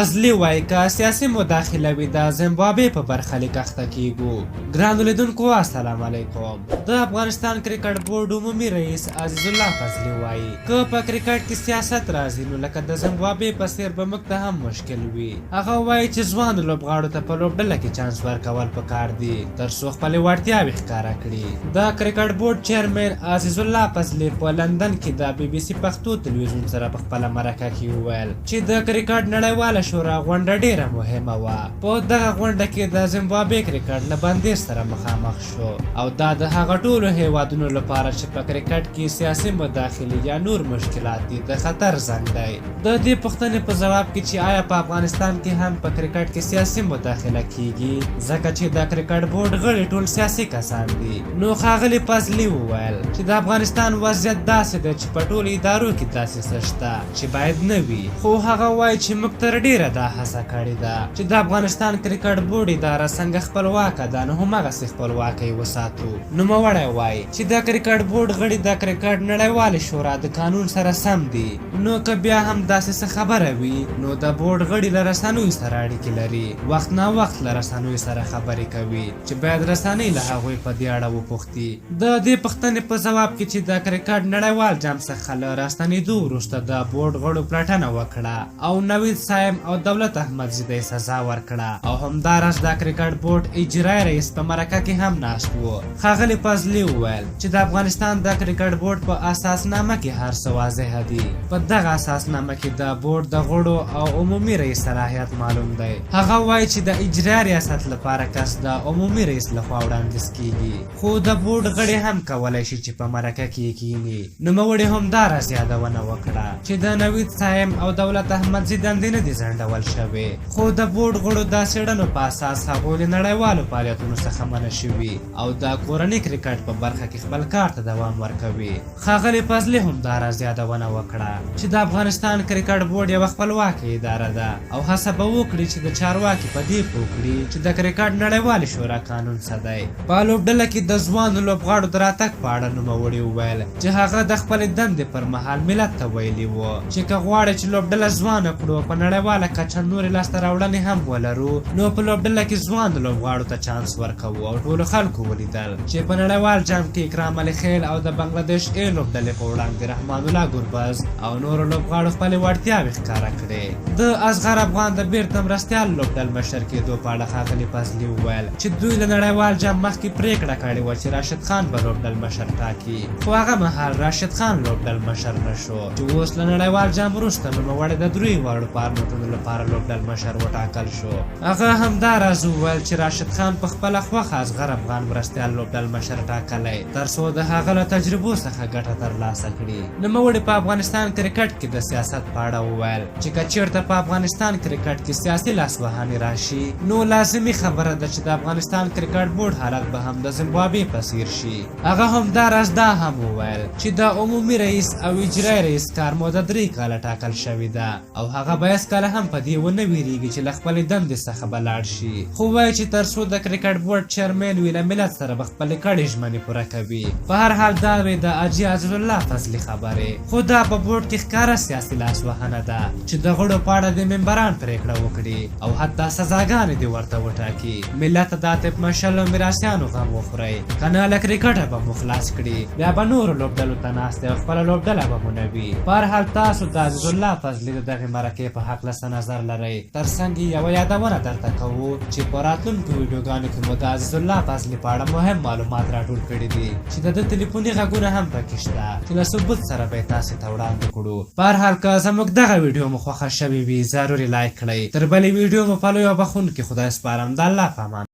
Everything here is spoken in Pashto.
فضلي وايي که سیاسي مداخله وي د زمبابوې په برخلیک اخته کیږو. ګرانو لیدونکو السلام علیکم. د افغانستان کرکټ بورډ عمومي رئیس عزیزالله فضلي وايي که په کرکټ کې سیاست راځي نو لکه د زمبابوې په څیر به موږ ته هم مشکل وي. هغه وايي چې ځوانو لوبغاړو ته په لوبډله کې چانس ورکول پکار دي تر څو خپلې وړتیاوې ښکاره کړي. د کرکټ بورډ چیرمین عزیزالله فضلي په لندن کې د بي بي سي پښتو تلویزیون سره په خپله مرکه کې وویل چې د کرکټ نړیواله شورا غونډه ډیره مهمه وه. په دغه غونډه کې د زمبابوې کرکټ له بندیز سره مخامخ شو او دا د هغه ټولو هیوادونو لپاره چې په کرکټ کې سیاسي مداخلې یا نور مشکلات دي د خطر زنګ دی. د دې پوښتنې په ځواب کې چې آیا په افغانستان کې هم په کرکټ کې سیاسي مداخله کیږي ځکه چې د کرکټ بورډ غړي ټول سیاسي کسان دي نو ښاغلي فضلي وویل چې د افغانستان وضعیت داسې دی چې په ټولو ادارو کې داسې څه شته چې باید نه وي خو هغه وايي چې موږ تر ډېره دا هڅه کړې ده چې د افغانستان کرکټ بورډ اداره څنګه خپلواکه ده نو هماغسې خپلواکه یې وساتو. نوموړی وايي چې د کرکټ بورډ غړي د کرکټ نړیوالې شورا د قانون سره سم دي نو که بیا هم داسې څه خبره وي نو د بورډ غړي له رسنیو سره اړیکې لري، وخت ناوخت له رسنیو سره خبرې کوي چې باید رسنۍ له هغوی په دې اړه وپوښتي. دي. د دې پوښتنې په ځواب کې چې د کرکټ نړیوال جام څخه له راستنېدو وروسته د بورډ غړو پلټنه وکړه او نوید صایم او دولت احمدزي ته یې سزا ورکړه او همداراز د کرکټ بورډ اجرایي رئیس په مرکه کې هم ناست و، ښاغلي فضلي وویل چې د افغانستان د کرکټ بورډ په اساسنامه کې هر څه واضح دي. په دغه اساسنامه کې د بورډ د غړو او عمومي رئیس صلاحیت معلوم دی. هغه وايي چې د اجرایي ریاست لپاره کس د عمومي رئیس لخوا وړاندیز کېږي، خو د بورډ غړي هم کولای شي چې په مرکه کې یې کېني. نوموړي همداراز یادونه وکړه چې د نوید صایم او دولت احمدزي دندې نه دي ځنډول شوې، خو د بورډ غړو د څېړنو په اساس هغوی له نړیوالو فعالیتونو څخه منع شوي او د کورني کرکټ په برخه کې خپل کار ته دوام ورکوي. ښاغلي فضلي همداراز یادونه وکړه چې د افغانستان کرکټ بورډ یوه خپلواکه اداره ده او هڅه به وکړي چې د چارواکي په دې پوه کړي چې د کرکټ نړیوالې شورا قانون څه دی. په لوبډله کې د ځوانو لوبغاړو د راتګ په اړه نوموړي وویل چې هغه د خپلې دندې پر مهال ملت ته ویلي و چې که غواړئ چې لوبډله ځوانه کړو او په نړیواله کچه نورې لاسته راوړنې هم ولرو نو په لوبډله کې ځوانو لوبغاړو ته چانس ورکوو او ټولو خلکو ولیدل چې په نړیوال جام کې اکرام علي خیل او د بنګله دېش اې لوبډلې په وړاندې رحمان الله ګربز او نورو لوبغاړو خپلې وړتیاوې ښکاره کړې. د اصغر افغان د بیرته مرستیال لوبډلمشر کېدو په اړه ښاغلي فضلي وویل چې دوی له نړیوال جام مخکې پرېکړه کړې وه چې راشد خان به لوبډلمشر ټاکي خو هغه مهال راشد خان لوبډلمشر نه شو چې اوس له نړیوال جام وروسته نوموړی د دریو واړو فارمټونو لپاره لوبډلمشر وټاکل شو. هغه همداراز وویل چې راشد خان په خپله خوښه اصغر افغان مرستیال لوبډلمشر ټاکلی تر څو د هغه له تجربو څخه ګټه ترلاسه کړي. نوموړي په افغانستان کرکټ کې د سیاست په اړه وویل چې که چیرته په افغانستان کرکټ کې سیاسي لاسوهنې راشي نو لازمي خبره ده چې د افغانستان کرکټ بورډ حالت به هم د زمبابوې په څیر شي. هغه همداراز دا هم وویل چې د عمومي رئیس او اجرایي رئیس کار موده 3 کاله ټاکل شوې ده. او هغه به هېڅکله هم په دې ونه وېرېږي چې له خپلې دندې څخه به لاړ شي، خو وايي چې تر څو د کرکټ بورډ چېرمېن وي له ملت سره به خپلې کړې ژمنې پوره کوي. په هر حال دا وې د حاجي عزیزالله فضلي خبرې، خو دا په بورډ کې ښکاره سیاسي لاسوهنه ده چې د غړو په اړه دې ممبران پرېکړه وکړي او حتی سزاګانې دې ورته وټاکي. ملت د عاطف مشعل او میراثیانو غم وخورئ، که نه له کرکټه به مو خلاص کړي، بیا به نورو لوبډلو ته ناست او خپله لوبډله به مو نه وي. په هر حال تاسو د عزیزالله فضلي د دغې مرکې په هکله څه نظر لرئ؟ تر څنګ یې یوه یادونه درته کوو چې په راتلونکو ویډیوګانو کې مو د عزیزالله فضلي په اړه مهم معلومات راټول کړي دي چې د ده تلیفوني غږونه هم پکې شته چې له ثبوت سره به یې تاسې ته وړاندې کړو. په هر حال که زموږ دغه ویډیو مو خوښه شوې وي ضرور یې لایک کړئ. تر بلې ویډیو مو په لوی او بخښونکي خدای سپارم. د الله په امان.